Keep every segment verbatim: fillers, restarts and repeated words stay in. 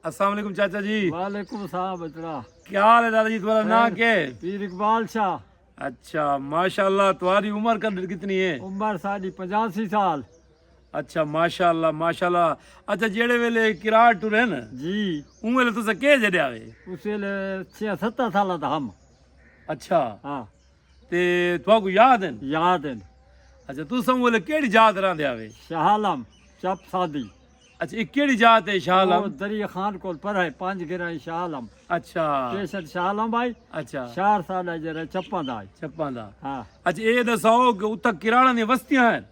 السلام علیکم چاچا جی۔ وعلیکم السلام بچڑا۔ کیا حال ہے دادا جی؟ تمہارا نام کیا ہے؟ پیر اقبال شاہ۔ اچھا، ماشاءاللہ۔ تمہاری عمر کد-، کتنی ہے؟ عمر ساڈی پچاسی سال۔ اچھا، ماشاءاللہ، ماشاءاللہ۔ اچھا، جیڑے ویلے کراڑ ٹرے نا، جی۔ اون ویلے تساں کے جڑے آوے؟ اس ویلے چھ ستاں سال دا ہم۔ اچھا۔ ہاں۔ تے تھاکوں یاد ہن؟ یاد ہن۔ اچھا، تساں اون ویلے کیڑی جات راندے آوے؟ شاہ عالم، چپ سادی۔ اچھا، اے کیڑی جات ہے شاہ عالم؟ او دریا خان کول پر ہے، پنج گرائیں شاہ عالم۔ اچھا۔ پیشن شاہ عالم بھائی۔ اچھا۔ شہر ساڈا جڑا چپاں دا ہے۔ چپاں دا۔ ہاں۔ اچھا، اے دساؤ کہ اتھاں کراڑاں دی وستیاں ہن؟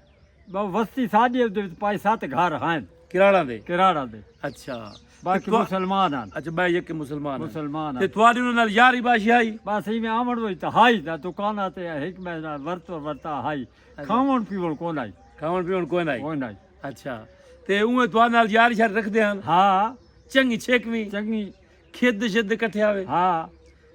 بس وستی ساڈی اے، اودے وچ پائے ست گھر ہن۔ کراڑاں دے؟ کراڑاں دے۔ اچھا۔ باقی تے تھا-، مسلمان ہن۔ اچھا، بھائی یک مسلمان ہن۔ مسلمان تے ہن۔ تھوڑی انہاں نال یاری باشی ہائی؟ بس ایویں آوݨ وچ تاں ہائی، نہ دکاناں تے ہک ٻئے نال ورت ورتا ہائی۔ اچھا۔ کھاوݨ پیوݨ کون آئی۔ کھاوݨ پیوݨ کون آئی۔ کون آئی۔ اچھا۔ تے اونویں تہاݙے نال یاری شاری رکھدے ہن؟ ہاں۔ چنڳی چھیکویں؟ چنڳی۔ کھیݙ شیݙ کٹھے آوے؟ ہاں۔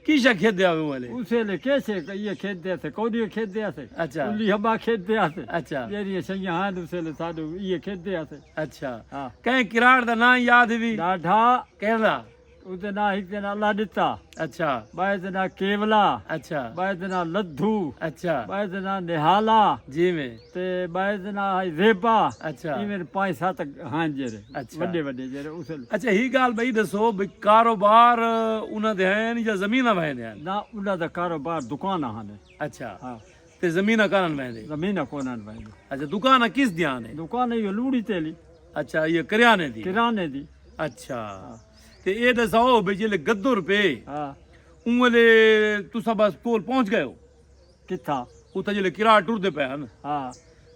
کی شا کھیݙ آوے اوں ویلے؟ اس ویلے کیسے یہ کھیݙ دے سے، کوݙی کھیݙ دے سے۔ اچھا۔ کلی ہبا کھیݙ دے سے۔ اچھا۔ جیڑھیاں شیاں ہن اس ویلے ساݙو یہ کھیݙ دے سے۔ اچھا۔ ہاں۔ کہیں کراڑ دا ناں یاد ہوی؟ ݙاڈھا۔ کیڑھا؟ اودے ناں ہک دے ناں اللہ ݙتا۔ اچھا۔ ٻئے دے ناں کیولا۔ اچھا۔ ٻئے دے ناں لدھو۔ اچھا۔ ٻئے دے ناں نہالا۔ جی میں۔ تے ٻئے دے ناں ہئی زیبا۔ اچھا۔ ایویں پنج ست ہن جیڑھے۔ اچھا۔ وݙے وݙے جیڑھے اس ویلے۔ اچھا، ہی ڳالھ بھئی ݙسو بھئی کاروبار انہاں دے ہن یا زمیناں وہندے ہن؟ نہ، انہاں دا کاروبار دکاناں ہن۔ اچھا۔ ہاں۔ تے زمیناں کانہن وہندے؟ زمیناں کونہن وہندے۔ اچھا، دکاناں کس دیاں ہن؟ دکان ایہو لوڑی تیلی۔ اچھا، یہ کریانے دی؟ کریانے دی۔ اچھا۔ ہاں۔ تے اے ݙساؤ بھئی جیلے گدر پے، ہاں۔ اوں ویلے تساں بس کول پہنچ ڳئے ہو؟ کتھاں؟ اتھاں جیلے کراڑ ٹردے پئے ہن۔ ہاں۔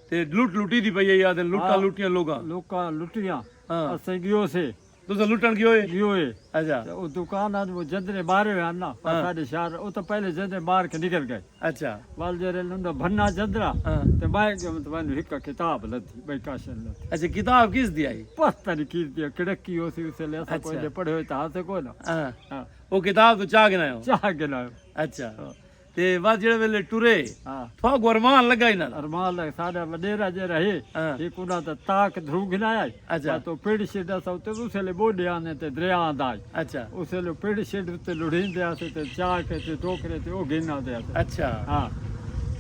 تے لٹ لٹی دی پئی ہے، یاد ہے، لٹاں ہاں۔ لٹیاں لوگاں۔ لوکاں لٹیاں۔ ہاں۔ اسیں ڳیو سے۔ تساں لٹݨ ڳیو ہے؟ ڳیو ہے۔ اچھا۔ تے او دکان آ، او جندرے مارے ہوئے ہن نا، پر ہاں۔ ساݙے شہر، او تاں پہلے جندرے مار کے نکل ڳئے۔ اچھا۔ ول جیڑھے انہاں بھنا جندرا، ہاں۔ تے میں ڳیو تے مینوں ہک کتاب لدھی، بھئی کاشن لدھی۔ اچھا، کتاب کس دی آئی؟ پتہ نہیں کس دی، کڑکی ہو سی اس ویلے، اساں کوئی اچھا۔ دے پڑھے ہوئے تاں ہاسے کوئی نہ۔ ہاں۔ ہاں۔ او کتاب توں چا گھن آئے ہو؟ چا گھن آئے ہو۔ اچھا۔ ہاں۔ تے بس جیڑھے ویلے ٹرے، ہاں۔ تھاکوں ارمان لڳا ہی نہ؟ ارمان لڳا، ساݙا وݙیرا جیڑھا ہے، ہاں۔ ہک انہاں دا تاک دھرو گھن آیا ہے۔ اچھا۔ بس او پڑ چھیڑا سا اتے اس ویلے ٻوݙے آندے تے دریا آندا ہے۔ اچھا۔ اس ویلے پڑ چھیڑ اتے لڑھیندے ہاسے تے چا کے تے ٹوکرے تے او گھن آندے ہاسے۔ اچھا۔ ہاں۔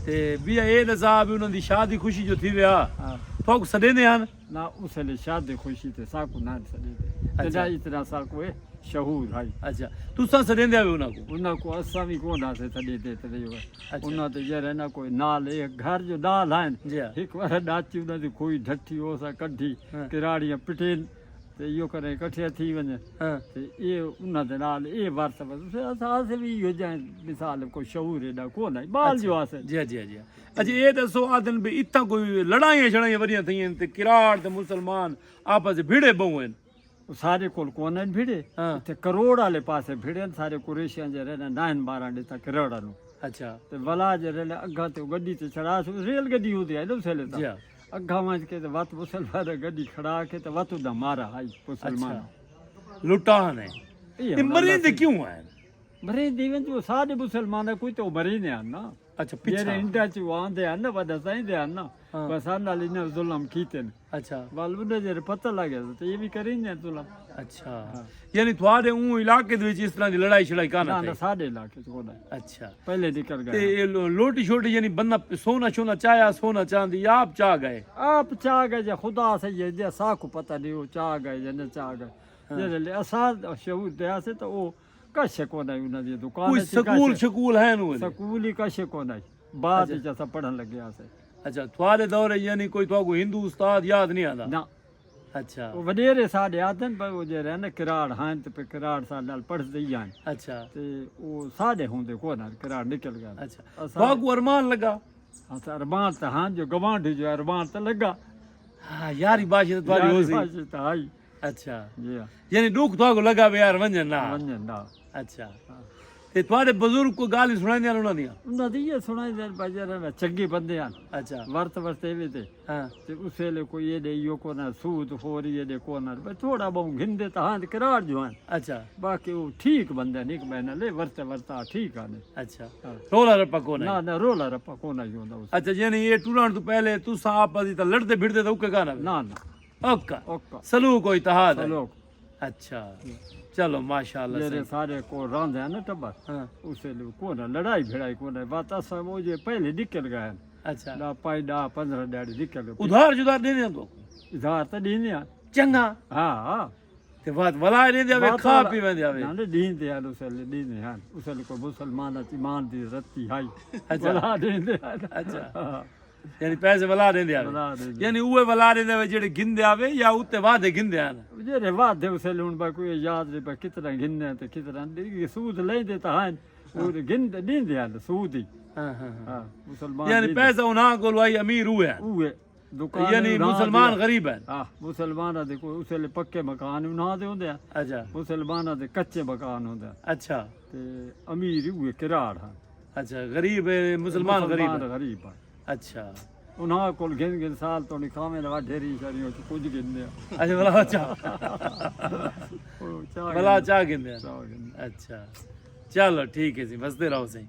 تے ٻیا اے ݙسا بھئی انہاں دی شادی خوشی جو تھی ویا، ہاں۔ تھاکوں سݙیندے ہن؟ نہ، اس ویلے شادی خوشی تے ساکوں نہ سݙیندے۔ تے اچھا۔ نہ اتنا ساکوں اے شعور ہئی۔ اچھا، تساں سݙیندے ہاوے انہاں کوں؟ انہاں کوں اساں وی کون ہاسے سݙیندے تے نہیں ہوئے۔ اچھا۔ انہاں تے یار ہے نا کوئی نال اے گھر جو نال ہن۔ جی ہاں۔ ہک وار ݙاچی انہاں دی کوئی ڈھٹھی ہو سا کڈھی، ہاں۔ کراڑیاں پٹین تے ایہو کرے کٹھے تھی ونڄن۔ ہاں۔ تے اے انہاں دے نال اے ورثہ ورثہ۔ اساں، اساں وی ایہو جہاں مثال کوئی شعور ایݙا کون ہئی۔ ٻال اچھا۔ جو ہاسے۔ جی، جی، جی۔ اچھا، اے ݙسو آدن بھئی اتھاں کوئی لڑائیاں شڑائیاں وݙیاں تھئین تے کراڑ تے مسلمان آپس وچ بھڑے ٻہوں ہن؟ او سارے کول کون ہن بھڑے۔ ہاں۔ اتھے کروڑ والے پاسے بھڑے ہن، سارے قریشیاں جیڑھے نا نائن بارہ ݙتا کروڑاں نوں۔ اچھا۔ تے ولا جیڑھے نے اگھاں تے گݙی تے چڑھا سو، ریل گݙی ہوندی ہے نا اس ویلے تاں۔ جی ہاں۔ اگھاں ونڄ کے تے وت مسلمان گݙی کھڑا کے تے وت دا مارا ہئی مسلمان۔ اچھا۔ لٹا نے۔ اے تے ہݨ مریندے اللہ کیوں ہن؟ مریندے ونڄ او سارے مسلمان کوئی تے او مریندے ہن نا۔ اچھا، پچھا۔ جیڑھے انڈیا چ آندے ہن نا، وݙا سائیں دے ہن نا، ہاں۔ بس انہاں نال انہاں ظلم کیتے نے۔ اچھا۔ ول انہاں جیڑھے پتہ لڳ ڳیا تے اے وی کریندے ہن ظلم۔ اچھا۔ ہاں۔ یعنی تھوڑے اوں علاقے دے وچ اس طرح دی لڑائی شڑائی کانہ نہ، نہ، تھئی؟ ساݙے علاقے چ کون ہے۔ اچھا۔ پہلے نکل ڳئے۔ تے اے لو-، لوٹی شوٹی یعنی بندہ سونا شونا چاہیا، سونا چاہندی، آپ چاہ ڳئے؟ آپ چاہ ڳئے یا خدا سہی ہے، جے ساکوں پتہ نہیں او چاہ ڳئے یا نہ چاہ ڳئے۔ ہاں۔ جیڑھے لے اساں شعور دے ہاسے تے او کش کون آئی انہاں دی دکان کوئی اچ ہی سکول کش۔ شکول ہے نو ویلے؟ سکول ہی کش کون آئی۔ بعد اچھا۔ اچ اساں پڑھن لڳے ہاسے۔ اچھا، تھوڑے دور اچ یعنی کوئی تھاکوں ہندو استاد یاد نہیں آندا؟ نہ۔ اچھا۔ او وݙیرے ساݙے آدن پر او جیڑھے نا کراڑ ہن تے پھر کراڑ ساݙے نال پڑھدے ہی ہن۔ اچھا۔ تے او ساݙے ہوندے کون ہن، کراڑ نکل ڳئے۔ اچھا۔ اساں تھاکوں ارمان لڳا؟ اساں ارمان تاں ہن جو گوانڈھی جو ارمان تاں لڳا۔ ہاں، یاری باشی تاں تھوڑی یاری ہو سی۔ باشی تاں ہئی۔ اچھا۔ جی ہاں۔ یعنی ݙکھ تھاکوں لڳا وے یار ونڄن نہ۔ ونڄن نہ۔ اچھا۔ ہاں۔ تے تھوڑے بزرگ کوئی ڳالھ سݨائیندے ہن انہاں دیاں؟ انہاں دی یہ سݨائیندے ہن بھائی یار چنگے بندے ہن۔ اچھا۔ ورت ورتیوے تے۔ ہاں۔ تے اس ویلے کوئی ایݙے ایہو کون ہا سود خوری ایݙے کون ہا۔ بس تھوڑا ٻہوں گھندے تاں ہاں تے کراڑ جو ہن۔ اچھا۔ باقی او ٹھیک بندے ہن، ہک ٻئے نال ورتے ورتا ٹھیک ہن۔ اچھا۔ ہاں۔ رولا رپا کون ہے؟ نہ، نہ، رولا رپا کون ہے ہوندا اس۔ اچھا، یعنی اے ٹرݨ توں پہلے تساں آپس وچ تاں لڑدے بھڑدے تاں اوکے کانہ؟ نہ، نہ۔ اوکا۔ اوکا۔ سلوک او اتحاد ہے۔ سلوک۔ اچھا۔ چلو ماشاءاللہ جیڑے سائیں۔ سارے کول رہندے ہن نا ٹبر، ہاں۔ اس ویلے کوئی نہ لڑائی بھڑائی کوئی نہ، بات اساں او جے پہلے نکل گئے ہن۔ اچھا۔ لا پائی ݙاہ پندرہ ݙیہاڑے نکل گئے۔ ادھار جدار ݙیندے ہن تو؟ ادھار تے ݙیندے ہن۔ چنگا۔ ہاں ہاں۔ تے وقت ولا ݙیندے آوے، بات کھا والا پی ویندے آوے۔ نہ نہ، ݙیندے ہن، اس ویلے ݙیندے ہن۔ اس ویلے کوئی مسلمان اچ ایمان دی رتی ہائی۔ اچھا۔ ولا ݙیندے ہن۔ اچھا۔ ہاں۔ یعنی پیسے ولا ݙیندے آوے۔ ولا ݙیندے۔ یعنی اوے ولا ݙیندے آوے جیڑھے گھندے آوے یا اتے وعدے گھندے ہن؟ جیڑھے وعدے اس ویلے ہن بھائی کوئی یاد نہیں پیا کتنا گھننے تے کتنا ݙے، سود لیندے تاں ہن۔ او گھن ݙیندے ہن سود ہی۔ ہاں ہاں ہاں۔ ہاں، مسلمان یعنی ݙیندے۔ پیسہ انہاں کول آئی امیر اوے ہن۔ اوے دکان یعنی انہاں مسلمان دے۔ غریب ہن۔ ہاں، مسلماناں دے کوئی اس ویلے پکے مکان انہاں دے ہوندے ہن۔ اچھا۔ مسلماناں دے کچے مکان ہوندے ہن۔ اچھا۔ تے امیر اوے کراڑ ہن۔ اچھا، غریب ہے، مسلمان غریب ہے۔ غریب ہن۔ اچھا۔ انہاں کول گھن گھن سال تو نکھاویں دا ڈھیری شریوں چ کچھ گھن دے۔ اچھا، بلا چا۔ او چا بلا گھن۔ چا گھندے ہن۔ چا گھن۔ اچھا۔ چلو ٹھیک ہے سی، وسدے رہو سی۔